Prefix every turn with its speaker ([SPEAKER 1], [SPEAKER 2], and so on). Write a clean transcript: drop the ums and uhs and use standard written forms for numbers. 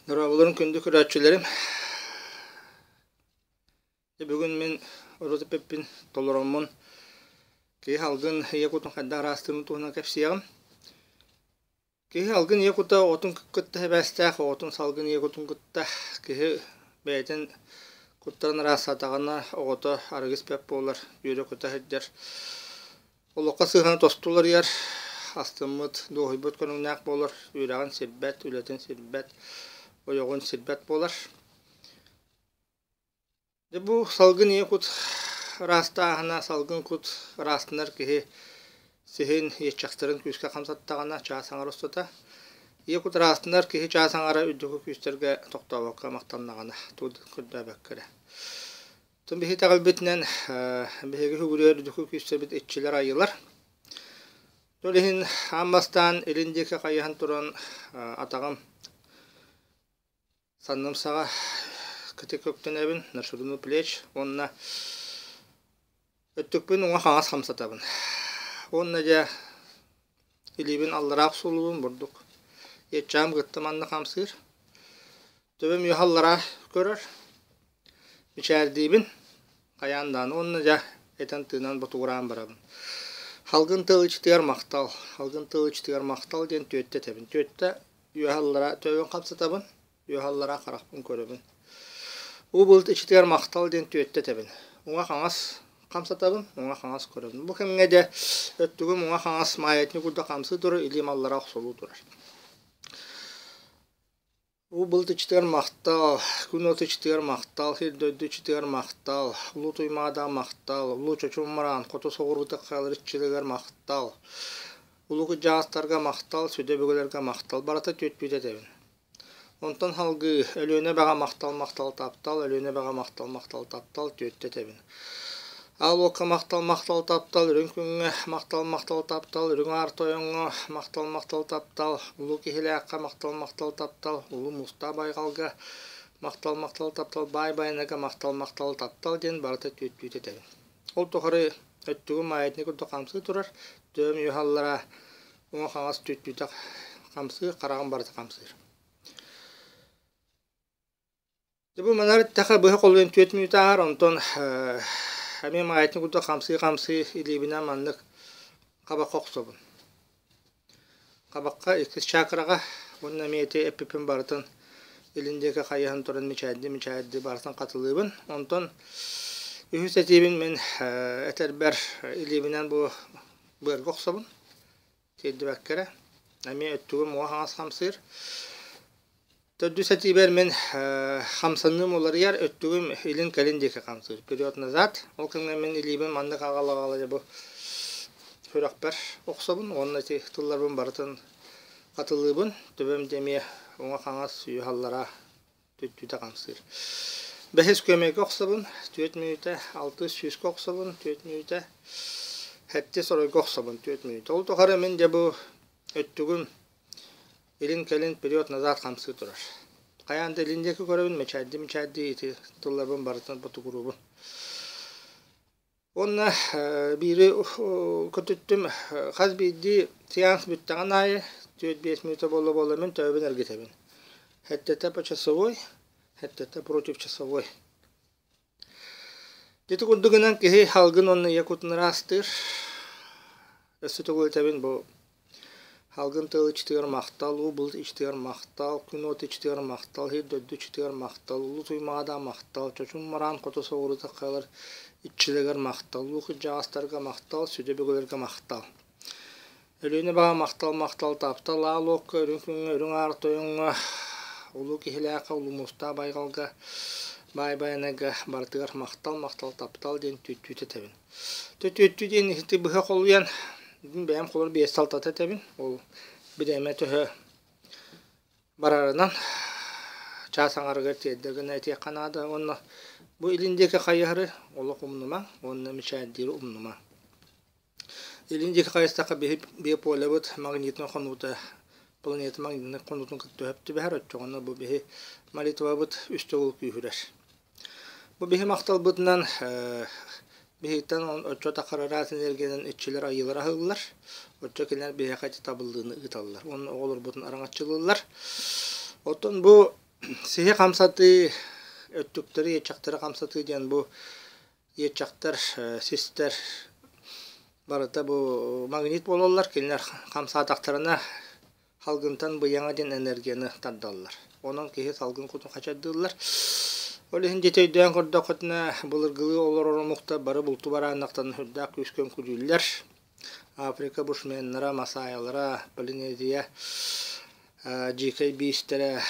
[SPEAKER 1] Дорооболорун күндү көрөөччүлэрим. Бүгүн мин урут эппиппин толороммун киһи алгын ийэ кутун хайдах ыраастыырын туһунан кэпсиэҕим. Киһи алгын ийэ кута оҕотун кытта сибээстээх, оҕотун салгын ийэ кутун кытта киһи бэйэтин куттарын ыраастаатаҕына оҕото арыгы испэт буолар, үөрэ-көтө сылдьар. Олоххо сыһыана тосту уларыйар, астыммыт, дуоһуйбут көрүҥнээх буолар, үөрэҕин сирбэт, үлэтин сирбэт, ойоҕун сирбэт буолар. Дьэ бу салгын ийэ кут ыраастааһына, салгын кут ыраастанар киһи сиһин, иэччэхтэрин күүскэ хамсаттаҕына чаас аҥара устата, ийэ кут ыраастанар киһи чаас аҥара үрдүкү күүстэргэ тохтообокко махтаннаҕына, тугу да көрдөөбөккө эрэ. Оттон биһиги итэҕэлбитинэн биһиги үгүрүөр үрдүкү күүстэрбит иччилэр айыылар. Ол иһин аан бастаан илин диэки хайыһан туран атаҕым санным саҕа кытык өктөнөбүн на ширину плеч уонна өттүкпүн уҥа-хаҥас хамсатабын. Уонна дьэ илиибин аллараа охсуллубун бурдук иэччэҕим кытта манна хамсыыр. Төбөм үөһэ аллараа көрөр. Мичээрдиибин хайаан даҕаны уонна дьэ этэн-тыынан ботугураан барабын. Халгын тыл иччитигэр махтал, халгын тыл иччитигэр махтал диэн түөттэ этэбин. Түөттэ үөһэ аллараа төбөбүн хамсатабын, үөһэ аллараа харахпын көрөбүн. Уу былыт иччитигэр махтал диэн түөттэ этэбин. Уҥа-хаҥас хамсатабын, уҥа-хаҥас көрөбүн. Бу кэмҥэ дьэ өттүгүм уҥа-хаҥас маятник курдук хамсыы турар, илиим аллараа охсулуу турар. Уу былыт иччитигэр махтал, күн уот иччитигэр махтал, сир-дойду иччитигэр махтал, Улуу Туймаада махтал, Улуу Чочум Мыраан, хоту соҕуруу хаалар иччилэригэр махтал, Улуу кырдьаҕастарга махтал, сүдү өбүгэлэргэ махтал, барыта түөттүүтэ этэбин. Онтон салгыы Өлүөнэ эбэҕэ махтал, махтал, таптал, Өлүөнэ эбэҕэ махтал, махтал, таптал, түөттэ этэбин. Аал уокка махтал, махтал, таптал, үрүҥ күҥҥэ махтал, махтал, таптал, үрүҥ аар тойоҥҥо махтал, махтал, таптал, улуу киһилээххэ махтал, махтал, таптал, улуу муустаах байҕалга махтал, махтал, таптал, баай байанайга махтал, махтал, таптал диэн барыта түөттүүтэ этэбин. Ол тухары өттүгүм маятник курдук хамсыы турар, төбөм үөһэ аллара уҥа-хаҥас түөттүүтэ хамсыыр, хараҕым барыта хамсыыр. Дьэ бу манар эттэххэ быһа холуйан түөрт мүнүүтэ ааһар, онтон эмиэ маайатын курдук хамсыы-хамсыы илиибинэн маннык хабахха охсобун. Хабахха иккис чакраҕа уонна эмиэ ити эппиппин барытын илин диэки хайыһан туран мичээрдии-мичээрдии барытын хатылыыбын. Онтон үһүс этиибин мин этэрбэр илиибинэн бу быарга охсобун. Тиэрдибэккэ эрэ. Эмиэ өттүгүм уҥа-хаҥас хамсыыр. Төрдүс этиибэр мин хамсаныым уларыйар, өттүгүм илин-кэлин диэки хамсыыр. Вперед-назад. Ол кэмҥэ мин илиибин маннык аҕала-аҕала дьэ бу сүрэхпэр охсобун уонна ити тылларбын барытын хатылыыбын. Төбөм дьэ эмиэ уҥа-хаҥас үөһэ-аллараа түттүүтэ хамсыыр. Бэһис күөмэйгэ охсобун, түөрт мүнүүтэ, алтыс сүүскэ охсобун, түөрт мүнүүтэ, сэттис оройго охсобун, түөрт мүнүүтэ. Ол тухары мин дьэ бу өттүгүм илин-кэлин вперед-назад хамсыы турар. Хайаан да илин диэки көрөбүн, мичээрдии-мичээрдии ити тылларбын барытын ботугуруубун. Уонна биири көтүттүм, хас биирдии сеанс бүттэҕин аайы түөрт-биэс мүнүүтэ буола-буола мин төбөбүн эргитэбин. Сэттэтэ по часовой, сэттэтэ против часовой. Ити курдугунан киһи салгын уонна ийэ кутун ыраастыыр. Өссө төгүл этэбин бу Салгын тыал иччитигэр махтал, уу былыт иччитигэр махтал, күн уот иччитигэр махтал, сир-дойду иччитигэр махтал, улуу Туймаада махтал, Чочум мыраан хоту соҕуруута хаалар иччилэригэр махтал, улуу кырдьаҕастарга махтал, сүдү өбүгэлэргэ махтал. Өлүөнэ баҕа махтал, махтал, таптал, аал уокка, үрүҥ күҥҥэ, үрүҥ аар тойоҥҥо, улуу киһилээххэ, улуу муустаах байҕалга, баай байанайга барытыгар махтал, махтал, таптал диэн түөттүүтэ этэбин. Түөттүү диэн ити быһа холуйан бэйэм холор биэс салтата этэбин. Ол бириэмэ төһө барарынан чаас аҥарыгар тиэрдэ гына этиэххэ наада уонна бу илин диэки хайыһары олох умнумаҥ уонна мичээрдиири умнумаҥ. Илин диэки хайыстахха биһи биополябыт магнитнай хонуута планета магнитнай хонуутун кытта түһэп түбэһэр оччоҕуна бу биһи молитвабыт үс төгүл күүһүрэр. Бу биһи махталбытынан биһиттэн оччо тахарыраас энергиянан иччилэр айыылар аһыыллар, оччо кинилэр биһиэхэ ити табыллыыны ыыталлар уонна оҕолорбутун араҥаччылыыллар. Оттон бу Сиһи хамсатыы, өттүктэри, иэччэхтэри хамсатыы диэн бу иэччэхтэр, систэр барыта бу магнит буолаллар, кинилэр хамсаатахтарына салгынтан быйаҥа диэн энергияны тардаллар. Онон киһи салгын кутун хачайдыыллар. Ол иһин дьиэтэ өйдөөн көрдөххүтүнэ, былыргылыы олорор омуктар бары булту барааннахтан үрдээх күүскэ үҥкүүлүүллэр. Африка бушменнара, масаайалара, Полинезия дьиикэй биистэрэ,